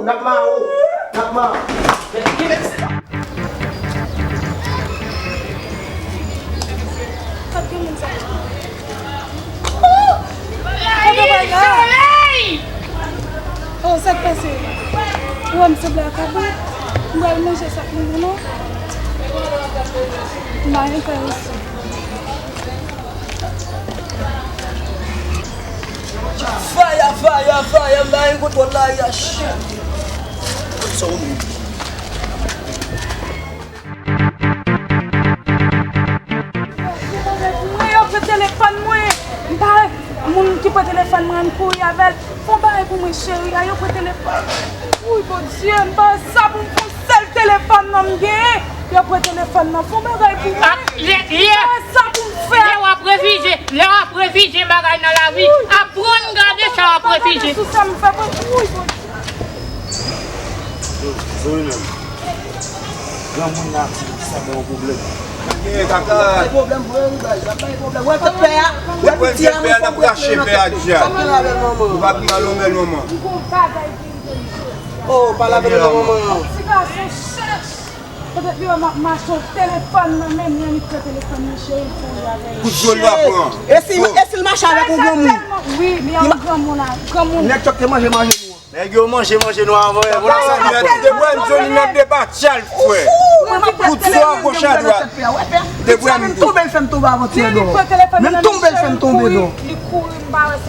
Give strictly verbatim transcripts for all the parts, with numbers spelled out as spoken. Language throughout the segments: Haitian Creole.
N ap mare w. N ap mare w. Solèy! Oh, sa k pase? Ou wè m sanble ak kabrit? M pral manje sa pou mwen, non? M pa gen kay isi. Faya, faya, faya, m pa gen kontwòl la, yach. Kote sa w menm? Mwen, yo pran telefòn mwen. M pa wè moun ki pran telefòn mwen, ann kouri avè l. Fè yon bagay pou mwen, cheri a, yo pran telefòn. Wouy, Bondye, m pa wè sa pou m fè, yon sèl telefòn nan m genyen. Yo pran telefòn nan, fè yon bagay pou mwen. Ah, lè, lè, m pa wè sa pou m fè. Lè w ap refize, lè w ap refize bagay nan lavi, aprann gade sa w ap refize. Sou sa m fè, wouy, Bondye. Yo, Zoe menm. Granmoun nan ap di ki sa gen yon pwoblèm. Gen kaka. Bay pwoblèm vre wi, bay, bay pwoblèm. Wè tèt pè a, wè piti a, nou fè pè a, n ap rache pè a dja. Sa k gen la avè l, manman? Ou pa vin al onmèl manman. Oh, pale avè l, manman. Ti gason chèch. Petèt li wè m ap mache, telefòn nan men mwen, li pran telefòn nan, cheri, l kouri avè l. Kout zòn l va pran. E si, e si l mache avèk yon granmoun? Wi, li yon granmoun la, granmoun. Nèg chòk te manje manje nou an. Nèg yo manje manje nou avan, e, bon, sa nou mèt. Debwèm Johnny nan depatcha l, frè. Kout zòn gòch a dwat. Debwèm tou. Menm tonbe l fè m tonbe avan ti Edo. Menm tonbe l fè m tonbe, Edo.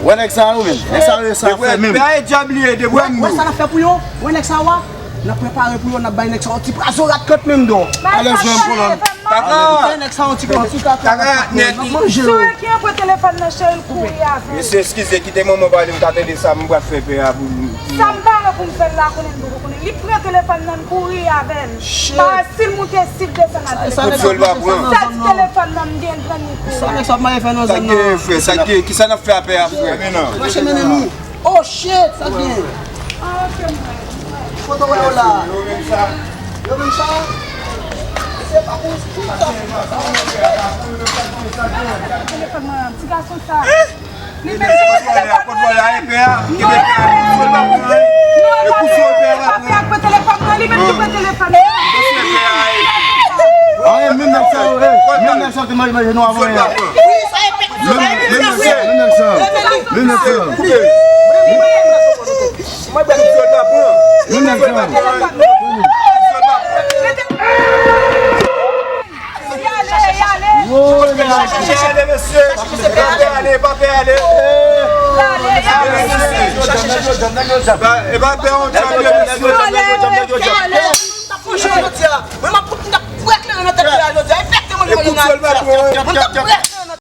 Wè nèg sa yo menm. Nèg sa yo sa fè menm. Debwèm, debwèm. Wè sa n ap fè pou yo. Wè nèg sa yo a. N ap prepare pou yo, n ap bay nèg sa yon ti prazorat kant menm, don. Alèz menm pou lòt. Kaka. Bay nèg sa yon ti kant, ti kaka. Kaka nèt. N ap manje yo. Sou ki an pran telefòn nan, cheri, l kouri avè l. Mesye, eskize, kite manman pale, m ka tande sa, m pral fè pè a pou m. Sa m pare pou m fè l la, konnen m poko konnen. Li pran telefòn nan, l kouri avè l. Shit. Pa si l moute, si l desann a telefòn. Kout zòn l va pran. Sèl telefòn nan m gen, l pran, li kouri. Sa nèg sa ap mache fè nan zòn nan? Sa k gen, frè? Sa k gen? Kisa n ap fè a pè a, frè? Mache mennen nou. Oh shit, sa gen. Kote w wè yo la? Yo menm sa. Yo menm sa. Se pa pou, pou sa. Telefòn mwen, ti gason sa. Li menm ki pran telefòn mwen. Kote w wè la, e pè a? Ki pè a? Kout zòn l va pran, wi. E kout zòn pè a va pran. Pè a pran telefòn mwen, li menm ki pran telefòn mwen. Dosye pè a, e. Ah, e menm nèg sa yo, e. Menm nèg sa yo te manje manje nou avan yè. Wi, sa e pè. Menm, menm nèg sa, menm nèg sa. Menm nèg sa. Menm nèg sa. Chache, chache, chache, chache, mesye. Pa pè ale, pa pè ale. E pa pè yon djab, mesye. Mwen, m ap fout, m t ap pran kleren nan tèt li a jodi a. Efektivman, li manje nan tèt li a. Mwen t ap pran